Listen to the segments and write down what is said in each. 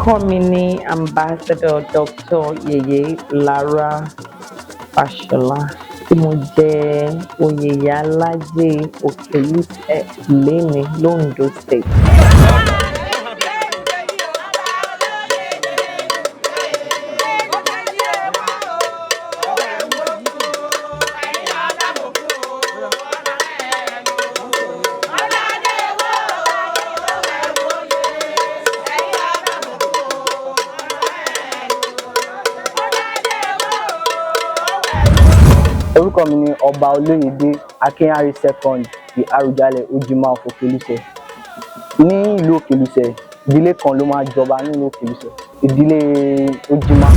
Orúkọ mi ni Ambassador Dr. Yèyé Lára Fáṣọlá, tí mo jẹ oyè Ìyálájé Òkèlùsẹ̀ lénìí l'Ondo State. Orúkọ mi ni Ọba Olóyèdé Akínyàrí Second, the Àrùjalẹ̀ Ojima of Òkèlùsẹ̀. Ní ìlú Òkèlùsẹ̀, ìdílé kan ló máa jọba nílùú Òkèlùsẹ̀, ìdílé Ojima.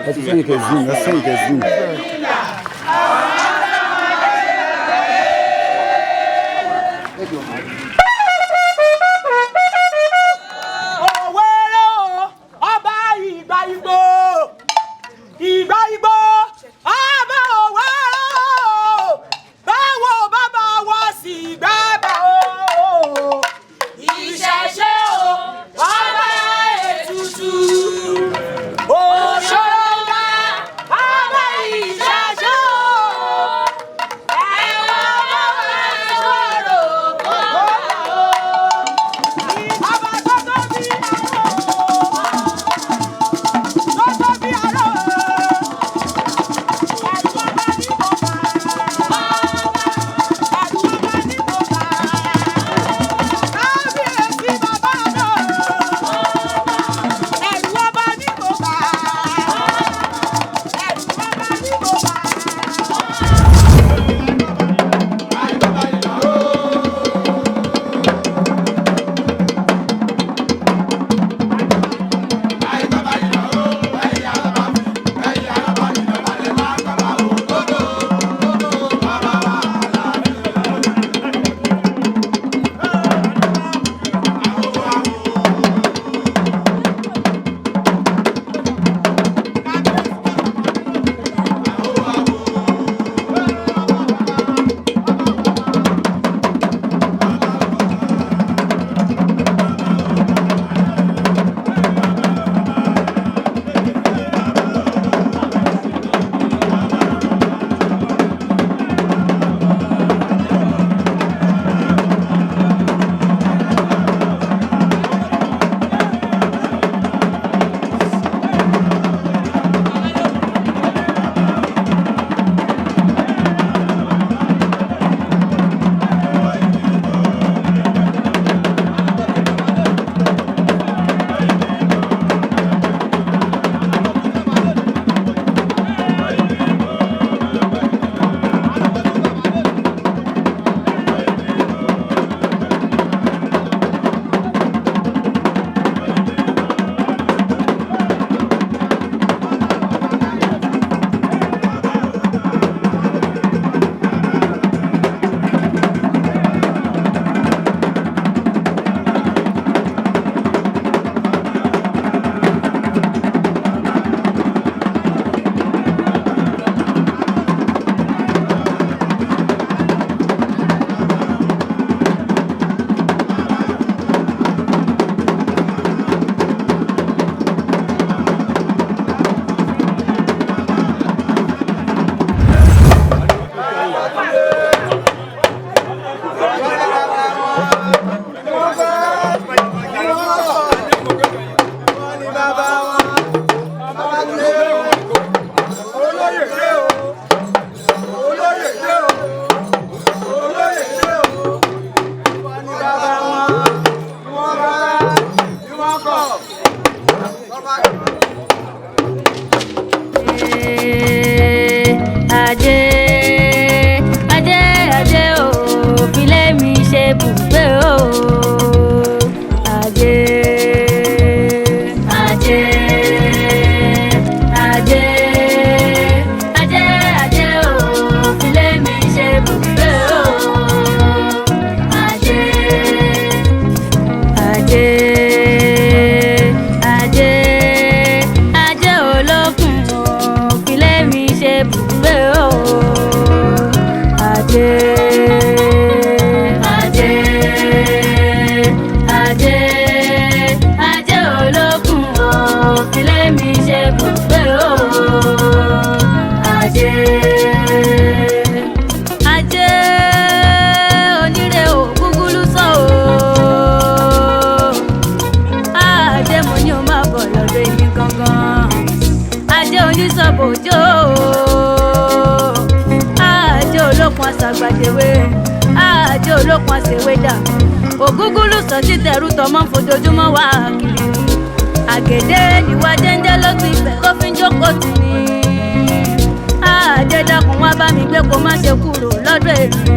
Ẹ sún ìkẹ́ zoom. Òwéré o, ọba ìgbà igbó, ìgbà igbó, ọba òwéré o, báwo bàbá wọ sí gbàgbà o, ìṣẹ̀ṣe o, ọba ètùtù, òṣòròǹgà, ọba ìṣẹ̀ṣe. Àgbàdéwé ajé olókun àṣewé dà ògúngúlù sọ títẹrú tọmọ fojoojúmọ́ wá kiri àgèdè níwá jẹ́ńjẹ́ ló ti fẹ́ tó fi ń jókòó tì ní. Ajé dákun wá bá mi gbé kó má ṣe kúrò lọ́dọ̀ èmi.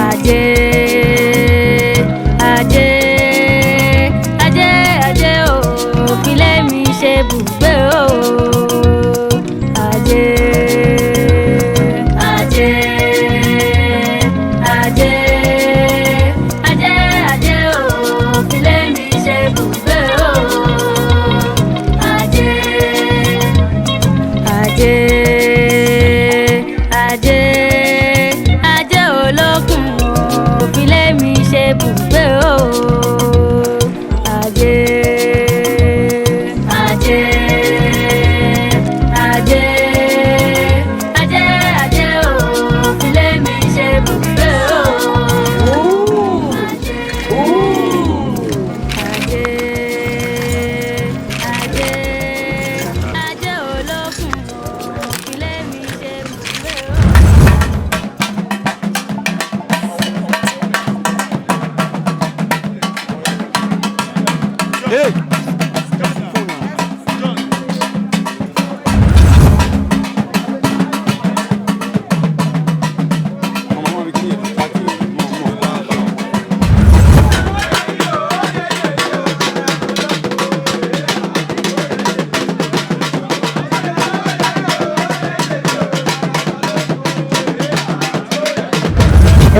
Ajé, ajé, ajé, ajé o, filé mi ṣe bùgbé o. Ajé, ajé, ajé, ajé, ajé o, filé mi ṣe bùgbé o. Ajé, ajé, ajé, ajé olókun o, filé mi ṣe bùgbé o. Ajé, ajé, ajé, ajé, ajé o, filé mi ṣe bùgbé o. Ajé, ajé, ajé olókun o, filé mi ṣe bùgbé o. Hey!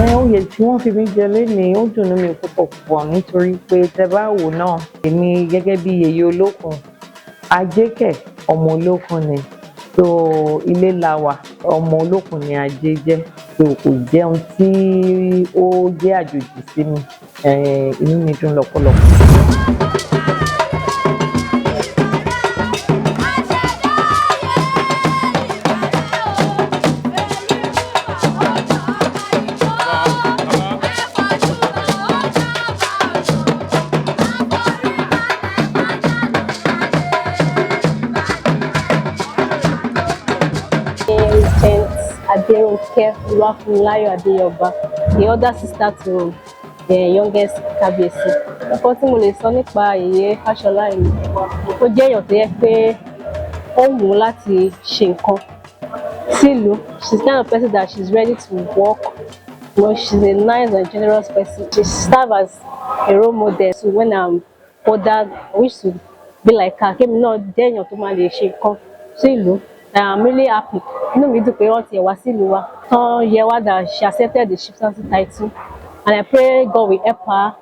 Ẹ oyè tí wọ́n fi mí jẹ lénìí, ó dùn mí púpọ̀ púpọ̀ nítorí pé tẹ bá wò náà, èmi gẹ́gẹ́ bí yèyé olókun, ajé kẹ̀, ọmọ olókun ni. So ilé la wà, ọmọ olókun ni ajé jẹ́. So kò jẹun tí ó jẹ́ àjòjì sí mi. Inú mi dùn lọ́pọ̀lọpọ̀. Regent Aderonke Oluwafunmilayo Adeyoba, the elder sister to the youngest Kábíyèsí. Nǹkan tí mo lè sọ nípa Yèyé Fáṣọlá yìí, ó jẹ́ èèyàn tó yẹ pé ó wù ú láti ṣe nǹkan sílùú. She's the kind of person that she's ready to work. She's a nice and generous person. She serves as a role model. So when I'm older, I wish to be like her. Kémi náà jẹ́ èèyàn tó máa lè ṣe nǹkan sílùú. I'm really happy. Inú mi dùn pé wọ́n ti wá sílùú wa. Tán yẹ wá that she accepted the chieftaincy title, and I pray God will help her.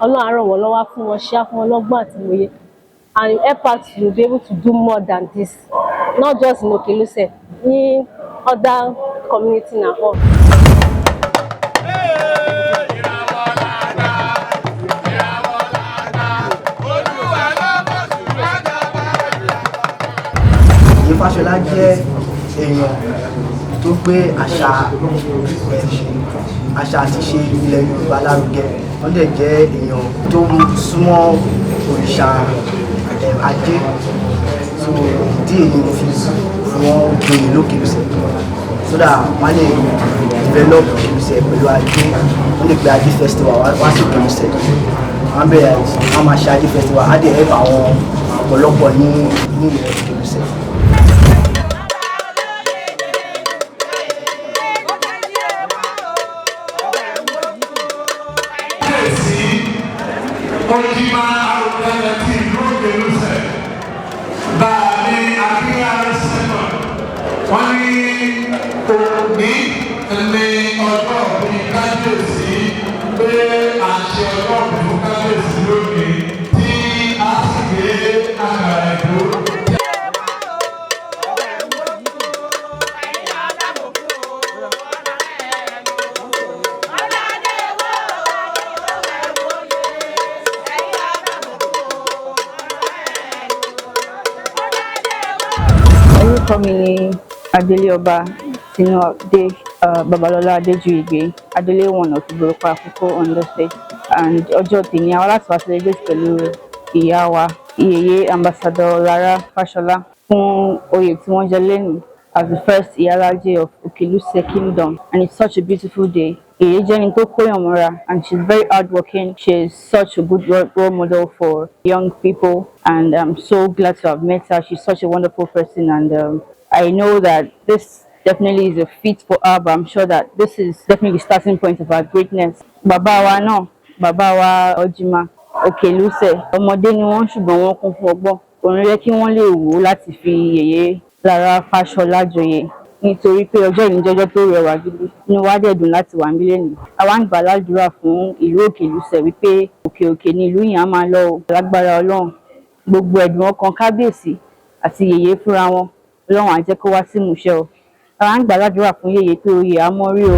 Ọlọ́run á ràn wọ́n lọ́wọ́, á fún wọn ṣe, á fún wọn lọ́gbọ́n àti ìmòye, and help her to be able to do more than this, not just in Okeluse, ní other community and all. Yèyé Fáṣọlá jẹ́ èèyàn tó gbé àṣà àti ìṣe ilẹ̀ Yorùbá lárugẹ. Wọ́n dẹ̀ jẹ́ èèyàn tó súnmọ́ òrìṣà ajé. So ìdí èyí mo fi fi wọ́n joyè l'Ókèlúsẹ̀, so that wọ́n lè develop Òkèlúsẹ̀ pẹ̀lú ajé. Wọ́n lè gbé ajé festival wá sí Òkèlúsẹ̀. Wọ́n bẹ̀rẹ̀, wọ́n máa ṣe ajé festival, á dẹ̀ help àwọn ọ̀pọ̀lọpọ̀ ní ilẹ̀ Òkèlúsẹ̀. Kábíyèsí Ojima Arúgbó ti ìlú Òkèlúsẹ̀, Bàálé Akínyàrá Sẹ́mọ̀n, wọ́n ní òní ní ọjọ́ òbí kábíyèsí, pé à ń ṣe ọjọ́ òbí fún kábíyèsí lónìí tí a sì gbé àkàrà ìlú. Orúkọ mi ni Adelé-Ọba Tinúadé Babalọlá Adéjùìgbé, Adelé one of Ìbòròpá Àkókò, Ondo State. And ọjọ́ tèmi, àwa láti wá celebrate pẹ̀lú ìyá wa, Yèyé Ambassador Lára Fáṣọlá, fún oyè tí wọ́n jẹ lẹ́nu. as the first Iyalaje of Okeluse Kingdom, and it's such a beautiful day. Yèyé jẹ́ ẹni tó kóyàn mọ́ra, and she's very hardworking. She's such a good role model for young people, and I'm so glad to have met her. She's such a wonderful person, and I know that this definitely is a feat for her, but I'm sure that this is definitely the starting point of her greatness. Bàbá wa náà, bàbá wa Ọ̀jìmá Òkèlúsẹ̀, ọmọdé ni wọ́n, ṣùgbọ́n wọ́n kún fún ọgbọ́n. Òun yẹ kí wọ́n lè wò ó láti fi Yèyé Lára Fáṣọlá joyè, nítorí pé ọjọ́ yìí jọjọ́ tó rẹwà gidi. Inú wa dẹ̀ dùn láti wà níbí lónìí. Àwa ń gbà ládùúrà fún ìlú Òkèlúsẹ̀ wípé òkè òkè ni ìlú yìí á máa lọ o. Lágbára Ọlọ́run, gbogbo ẹ̀dùn ọkàn kábíyèsí àti yèyé fúnra wọn, Ọlọ́run á jẹ́ kó wá sí ìmúṣẹ o. Àwa ń gbà ládùúrà fún yèyé pé oyè á mọ́rí o.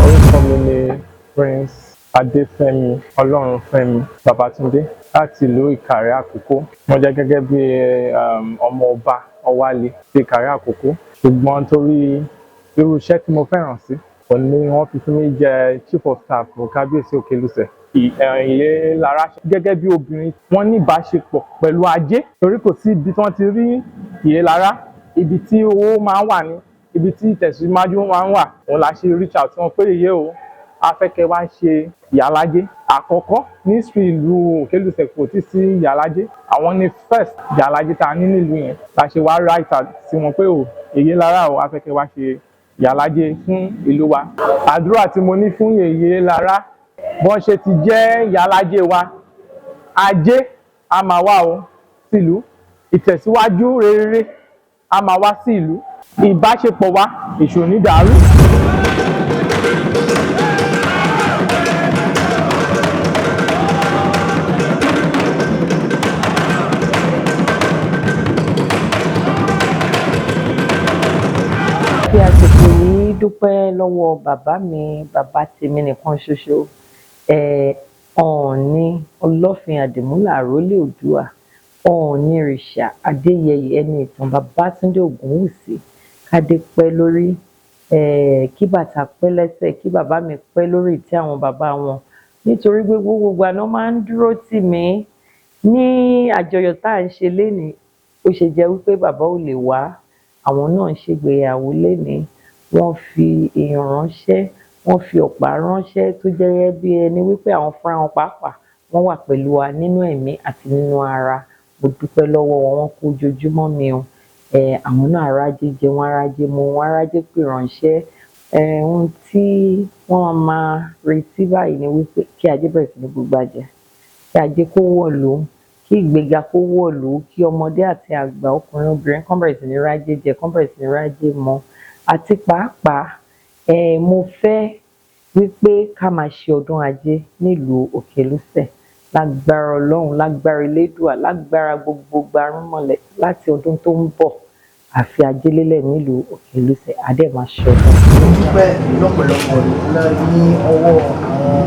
Orúkọ mi ni Prince Adéfẹ́mi Ọlọ́runfẹ́mi Babátúndé láti ìlú Ìkàrẹ́ Àkókó. Mo jẹ́ gẹ́gẹ́ bí ọmọ ọba Ọwálé ti Ìkàrẹ́ Àkókó, ṣùgbọ́n torí irú iṣẹ́ tí mo fẹ́ràn sí òun ni wọ́n fi fún mi jẹ chief of staff fún Kábíyèsí Òkèlùsẹ̀. Ìyè Lára gẹ́gẹ́ bí obìnrin, wọ́n ní ìbáṣepọ̀ pẹ̀lú ajé, torí kò sí ibi tí wọ́n ti rí Ìyè Lára, ibi tí owó máa ń wà ní ibi tí ìtẹ̀síwájú máa ń wà. Òun la ṣe reach out tí wọ́n pé yèyé o, a fẹ́ kẹ́ wá ṣe ìyálájé àkọ́kọ́ ní history ìlú Òkèlùsẹ̀. Kò tí sí ìyálájé, àwọn ní first ìyálájé tá a ní nílùú yẹn. La ṣe wá write out sí wọn pé o, Yèyé Lára o, a fẹ́ kẹ́ wá ṣe ìyálájé fún ìlú wa. Àdúrà tí mo ní fún Yèyé Lára, bọ́n ṣe ti jẹ́ ìyálájé wa, ajé a máa wá o sílùú, ìtẹ̀síwájú rere a máa wá sí ìlú, ìbáṣepọ̀ wa èṣù ò ní dàrú. Fi àsìkò yìí dúpẹ́ lọ́wọ́ bàbá mi, bàbá tèmi nìkan ṣoṣo, Ọọ̀ni Ọlọ́fin Àdìmúlà Àrólé Oòduà, Ọọ̀ni Ìrìṣà Adéyẹyè Ẹni Ìtàn Babátúndé Ògúnwùsì. Kádé pẹ́ lórí, kí bàtà pẹ́ lẹ́sẹ̀, kí bàbá mi pẹ́ lórí ìtẹ́ àwọn bàbá wọn, nítorí pé gbogbo ìgbà náà máa ń dúró tì mí ní àjọyọ̀ tá à ń ṣe lénìí. Ó ṣe jẹ́ wípé bàbá ò lè wá, àwọn náà ń ṣègbéyàwó lénìí, wọ́n fi èèyàn ránṣẹ́, wọ́n fi ọ̀pá ránṣẹ́, tó jẹ́ bí ẹni wípé àwọn fúnra wọn pàápàá wọ́n wà pẹ̀lú wa nínú ẹ̀mí àti nínú ara. Mo dúpẹ́ lọ́wọ́ wọn, wọ́n kú ojoojúmọ́ mi o. Àwọn náà arájé jẹun, arájé mu wọn, arájé pè ránṣẹ́. Ohun tí wọ́n máa retí báyìí ni wípé kí ajé bẹ̀rẹ̀ sí ní gbúgbàjẹ́, kí ajé kó wọ̀lú, kí ìgbéga kó wọ̀lú, kí ọmọdé àti àgbà, ọkùnrin, obìnrin kán bẹ̀rẹ̀ sí ní rájé jẹ, kán bẹ̀rẹ̀ sí ní rájé mu. Àti pàápàá, mo fẹ́ wípé ká máa ṣe ọdún ajé nílùú Òkèlúsẹ̀. Lágbára Ọlọ́run, lágbára Elédùà, lágbára gbogbo gbarúmọlẹ̀, láti ọdún tó ń bọ̀, àfi ajé lélẹ̀ nílùú Òkèlúsẹ̀, a dẹ̀ máa ṣe ọdún. Mo dúpẹ́ lọ́pọ̀lọpọ̀ ní ọwọ́ àwọn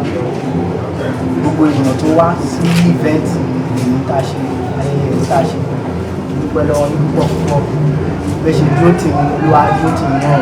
gbogbo èèyàn tó wá sí event èyí tá a ṣe, ayẹyẹ èyí tá a ṣe. Mo dúpẹ́ lọ́wọ́ yín púpọ̀ púpọ̀. Bẹ́ẹ̀ ṣe dúró tì mí, Olúwa dúró tì mí náà.